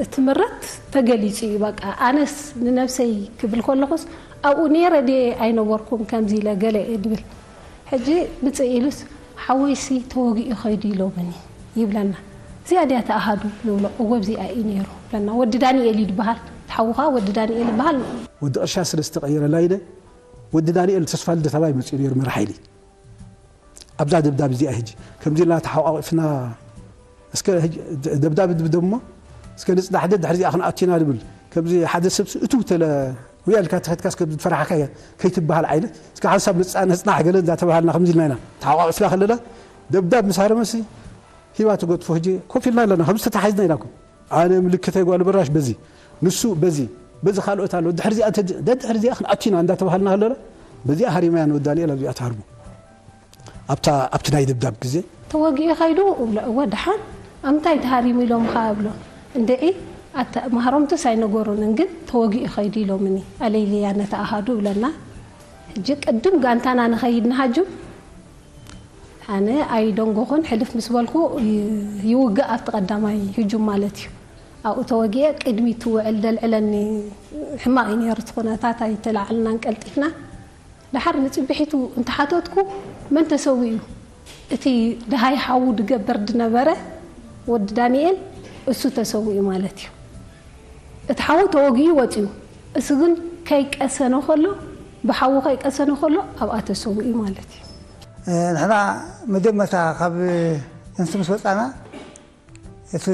እቲ ምረት ተገሊጹ እዩ። በቃ ኣነስ ንነብሰይ ክብል ከለኹስ ኣብኡ ነይረ ድየ ኣይነበርኩም ከምዚ ኢለ ገለ እየ ድብል። ሕጂ ምጽእ ኢሉስ ሓወይሲ ተወጊኡ ኸይዱ ኢሎምኒ ይብለና። እዚኣ ድያ ተኣሃዱ ንብሎ። እወ እዚኣ እዩ ነይሩ ብለና። ወዲ ዳንኤል እዩ ዝበሃል፣ ተሓውኻ ወዲ ዳንኤል ይበሃል። ወዲ ቅርሻ ስለ ዝተቐየረላ ኢለ ወዲ ዳንኤል ተስፋ ልደት ኣባይ መፅኡ ነይሩ መራሕ ሓይሊ። ኣብዛ ደብዳብ እዚኣ ሕጂ ከምዚ ኢልና ተሓቋቂፍና እስከ ሕጂ ደ- ደብዳብ ድብደብ እሞ እስከ ንፅናሕ ደ ድሕሪ እዚኣ ክንኣቱ ኢና ድብል። ከምዚ ሓደ ሰብ እቱ ተለ ውያ ኢልካ ተኸትካ እስከ ዝፈራሕካ እያ ከይትበሃል ዓይነት እስከ ሓንሳብ ንፃ- ንፅናሕ ገለ እንዳተባሃልና ከምዚ ኢልና ኢና ተሓቋቂፍና ከለና ደብዳብ ምስ ሃረመሲ ሂባ ትገጥፎ። ሕጂ ኮፍ ኢልና ኣለና ከምዚ ተታሓዝና ኢና እኮ። ኣነ ምልክተይ ጓል በራሽ በዚ ንሱ በዚ በዚ ካልኦት ኣሎ ድሕሪ እዚኣ እንተ- ደ- ድሕሪ እዚኣ ክንኣቱ ኢና እንዳተባሃልና ከለና በዚኣ ሃሪማያ ንወዲ ዳንኤል ኣብዚኣ ትሃርሞ። ኣብታ ኣብቲ ናይ ደብዳብ ግዜ ተወጊኡ ኸይዱ እብሎ። እወ ደሓን ኣብ ምንታይ ተሃሪሙ ኢሎምኻ እብሎ። እንድዒ ኣተ ማህሮምትስ ኣይነገሩንን ግን ተወጊኡ ኸይዱ ኢሎምኒ። ኣለይልያ ነታ ኣሃዱ እብለና። ሕጂ ቅድም ጋንታና ንኸይድ ንሃጁ ኣነ ኣይደንጎኹን ሕልፍ ምስ በልኩ ይ- ይውግእ ኣብቲ ቀዳማይ ህጁም ማለት እዩ። ኣብኡ ተወጊአ ቅድሚት ትውዕል ደልዕለኒ። ሕማቕ እዩ ነይሩ እቲ ኩነታት ኣይተላዓልናን ቀልጢፍና። ደሓር ንጽብሒቱ እንተሓተትኩ መን ተሰዊኡ? እቲ ደሃይ ሓዉ ድገበር ድነበረ ወዲ ዳንኤል እሱ ተሰዊኡ ማለት እዩ። እቲ ሓዉ ተወጊኡ ወጺኡ። እሱ ግን ከይቀሰነ ከሎ ብሓዉ ከይቀሰነ ከሎ ኣብኣ ተሰዊኡ ማለት እዩ። ንሕና መጀመርታ ካብ እንስ ምስ ወፃና እቲ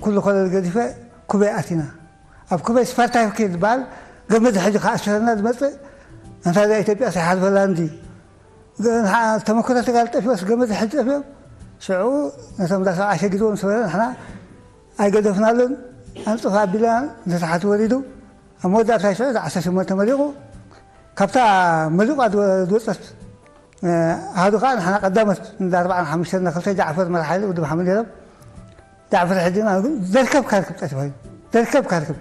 ኩሉ ኮለል ገዲፈ ኩበይ ኣቲና። ኣብ ኩበይ ስፓርታይኪ ዝበሃል ገመድ ሕጂ ክኣስረና ዝመፅእ እንታይ እዛ ኢትዮጵያ ሰይሓልፈላ እንዲ ተመክሮ ተጋል ጠፊኦስ ገመድ ሕጂ ጠፊኦም ሽዑ ነቶም ዳ ሰብዓ ሸጊድዎም ስበረ ንሕና ኣይገደፍናሉን። ኣንፅፋ ኣቢልና ንታሕቲ ወሪዱ ኣብ መወዳእታ ሽዑ ዳ ዓሰርተ ሸሞንተ መሪቑ ካብታ መሪቋ ዝወፀት ኣሃዱ ከዓ ንሓና ቀዳመት እንዳ ኣርባዓን ሓሙሽተን ክልተ ጃዕፈር መርሓ ኢሉ ውድብ ሓመድ ነይሮም። ጃዕፈር ሕጂ ደርከብ ካርክብ ፀት ኮይኑ ደርከብ ካርክብ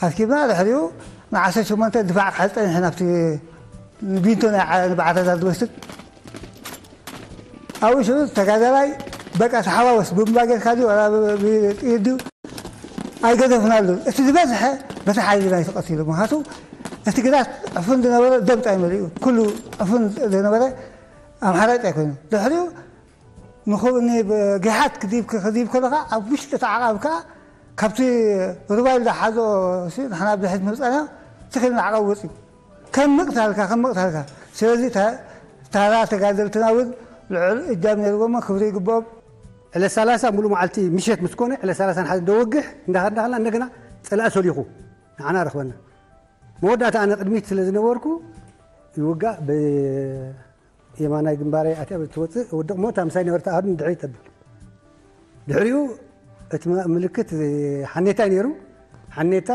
ኣርኪብና ድሕሪኡ ንዓሰርተ ሸሞንተ ድፋዕ ክሓዝ ፀኒሕና ኣብቲ ቢንቶ ናይ ዓ- ንባዕታታት ዝወስድ ኣብኡ ሽዑ ተጋዳላይ በቃ ተሓዋወስ ብምባ ጌርካ ድዩ ዋላ ብ- ብ- ጥይት ድዩ ኣይገደፍናሉ። እቲ ዝበዝሐ በቲ ሓይሊ ናይ ተቐቲሉ ምክንያቱ እቲ ግራት ዕፉን ዝነበረ ደምጣ ይመሊኡ ኩሉ ዕፉን ዝነበረ ኣምሓራጭ ኣይኮይኑ ድሕሪኡ ንኹ- ን- ብ- ጊሓት ክዲብ ክዲብ ከለኻ ኣብ ውሽጢ እቲ ዓቓብ ከዓ ካብቲ ሩባይ ዝሓዞ ንሕና ብድሕሪት መብፃና ትኽእል ንዓቐብ ወፂኡ ከም ምቕታልካ ከም ምቕታልካ ስለዚ ታ- ታራ ተጋደልትና እውን ልዑል እጃም ነይርዎም ክብሪ ይግብኦም። ዕለት ሰላሳ ሙሉ መዓልቲ ምሸት ምስ ኮነ ዕለት ሰላሳ ንሓደ ደወግሕ እንዳኸድና ከለና እንደገና ፀላኢ ሰሊኹ ንዓና ረኽበና። መወዳእታ ኣነ ቅድሚት ስለ ዝነበርኩ ይውጋእ ብየማናይ ግንባረይ ኣትያ ትወፅእ ወድቕ ሞታ ምሳይ ነበርታ ኣህዱ ንድሕሪት ተብል። ድሕሪኡ እቲ ም- ምልክት ሓኔታ እዩ ነይሩ። ሓኔታ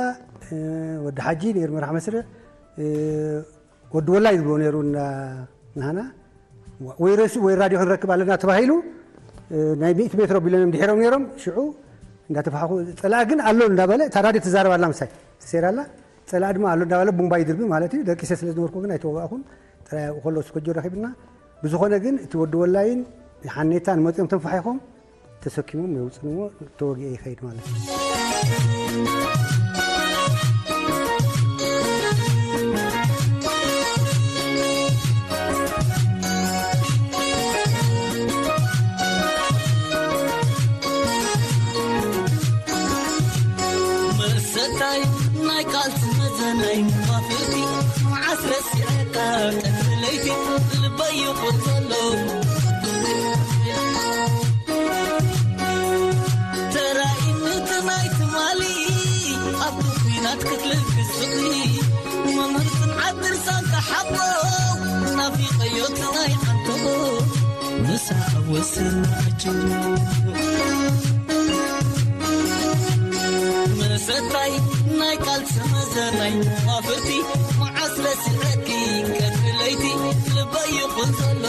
ወዲ ሓጂ ነይሩ መራሕ መስርዕ ወዲ ወላይ ዝብሎ ነይሩ እና ንሃና ወይ ረሲኡ ወይ ራድዮ ክንረክብ ኣለና ተባሂሉ ናይ ሚእቲ ሜትሮ ቢሎኖም ድሒሮም ነይሮም ሽዑ እንዳተፋሓኹ ፀላእ ግን ኣሎ እንዳበለ እታ ራድዮ ትዛረብ ኣላ ምሳይ ተሰይራ ኣላ ፀላእ ድማ ኣሎ እንዳበለ ቡምባ ይድርቢ ማለት እዩ ደቂሰ ስለ ዝነበርኩ ግን ኣይተወጋእኹን ጥራይ ኣብኡ ከሎ ስኮጆ ረኺብና ብዝኾነ ግን እቲ ወዲ ወላይን ሓኔታን መፂኦም ተንፋሒኾም ተሰኪሞም የውፅንዎ ተወጊአ ይኸይድ ማለት እዩ መሰታይ ናይ ቃልሲ መዘናይ መፋፍርቲ መዓስ ረሲዐካ ቀትሪ ለይቲ ልበይ ይቑር ዘሎ ሓቦ ናፊቐዮ ትናይ ዓንቶ ምሳኻ ወስን ኣጆ መሰታይ ናይ ቃልሲ መዘናይ ዋፍርቲ መዓስ ረሲዐኪ ቀትሪ ለይቲ ልበይ ይኹን ዘሎ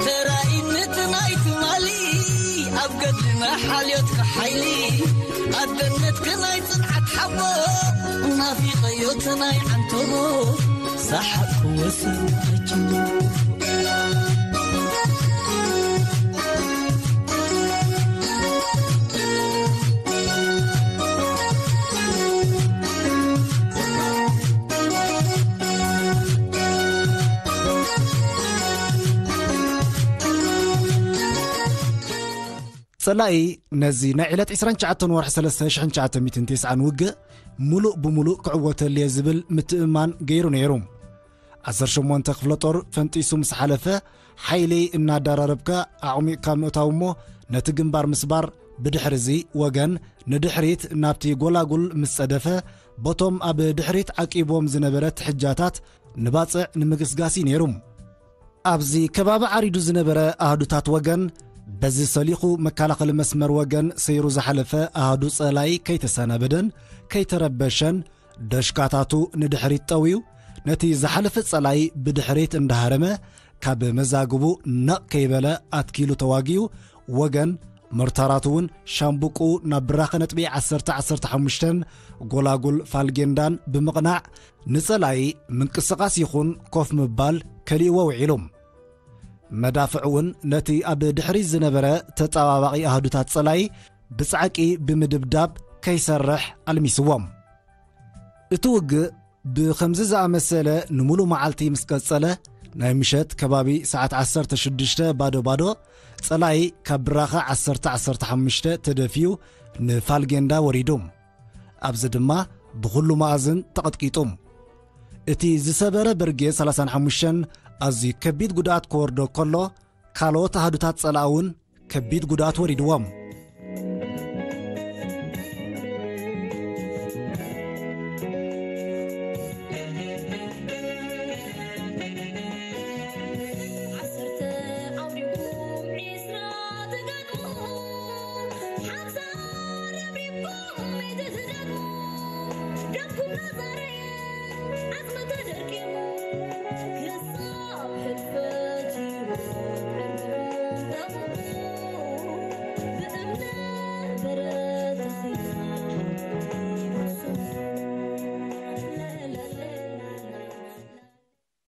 ተራኢነት ናይ ትማሊ ኣብ ገድልና ሓልዮትካ ሓይሊ ኣደነትካ ናይ ጽንዓት ሓቦ ናፊቐዮ ትናይ ዓንቶ ሳሓቅ ክወስን ኣጅቡ ጸላኢ ነዚ ናይ ዕለት ዕስራን ትሽዓተን ወርሒ ሰለስተ ሽሕን ትሽዓተ ሚእትን ተስዓን ውግእ ምሉእ ብምሉእ ክዕወተሉ እየ ዝብል ምትእምማን ገይሩ ነይሩ። ዓሰርተ ሸሞንተ ክፍለ ጦር ፈንጢሱ ምስ ሓለፈ፣ ሓይሊ እናዳራረብካ ኣዕሚቕካ ምእታው እሞ ነቲ ግንባር ምስባር፣ ብድሕሪ እዚ ወገን ንድሕሪት ናብቲ ጎላጉል ምስ ጸደፈ፣ በቶም ኣብ ድሕሪት ዓቂቦም ዝነበረ ትሕጃታት ንባጽዕ ንምግስጋስ እዩ ነይሩ። ኣብዚ ከባቢ ዓሪዱ ዝነበረ ኣሃዱታት ወገን፣ በዚ ሰሊኹ መከላኸሊ መስመር ወገን ሰይሩ ዝሓለፈ ኣሃዱ ጸላኢ ከይተሰናበደን ከይተረበሸን፣ ደሽካታቱ ንድሕሪት ጠውዩ፣ ነቲ ዝሓለፈ ጸላኢ ብድሕሪት እንዳሃረመ፣ ካብ መዛግቡ ነቕ ከይበለ ኣትኪሉ ተዋጊኡ፣ ወገን ሞርታራቱ እውን ሻምብቆኡ ናብ ብራኸ ነጥቢ ዓሰርተ ዓሰርተ ሓሙሽተን ጎላጉል ፋልጌንዳን ብምቕናዕ፣ ንጸላኢ ምንቅስቓስ ይኹን ኮፍ ምባል ከሊእዎ ውዒሉ። መዳፍዕ እውን ነቲ ኣብ ድሕሪት ዝነበረ ተጻባባቒ ኣሃዱታት ጸላኢ ብጻዕቂ ብምድብዳብ ከይሰርሕ ኣልሚስዎም። እቲ ውግእ ብኸምዚ ዝኣመሰለ ንምሉእ መዓልቲ ምስ ቀጸለ፣ ናይ ምሸት ከባቢ ሰዓት ዓሰርተ ሽዱሽተ ባዶ ባዶ፣ ጸላኢ ካብ ብራኸ ዓሰርተ ዓሰርተ ሓሙሽተ ተደፊኡ ንፋልጌንዳ ወሪዱ። ኣብዚ ድማ ብኹሉ መኣዝን ተቐጥቂጡ። እቲ ዝሰበረ ብርጌድ ሰላሳን ሓሙሽተን ኣዝዩ ከቢድ ጉድኣት ክወርዶ ከሎ፣ ካልኦት ኣሃዱታት ጸላኢ እውን ከቢድ ጉድኣት ወሪድዎም። ዓሰርተ ኣውዲቑ ዒስራ ተጋድሞ ሓምሳ ረብሪቦም ኣይተተዳግሞ ደምኩም ናዛረየ ዓጽሚ ተደርቂሙ ክሳብ ሕልፈት እዩ።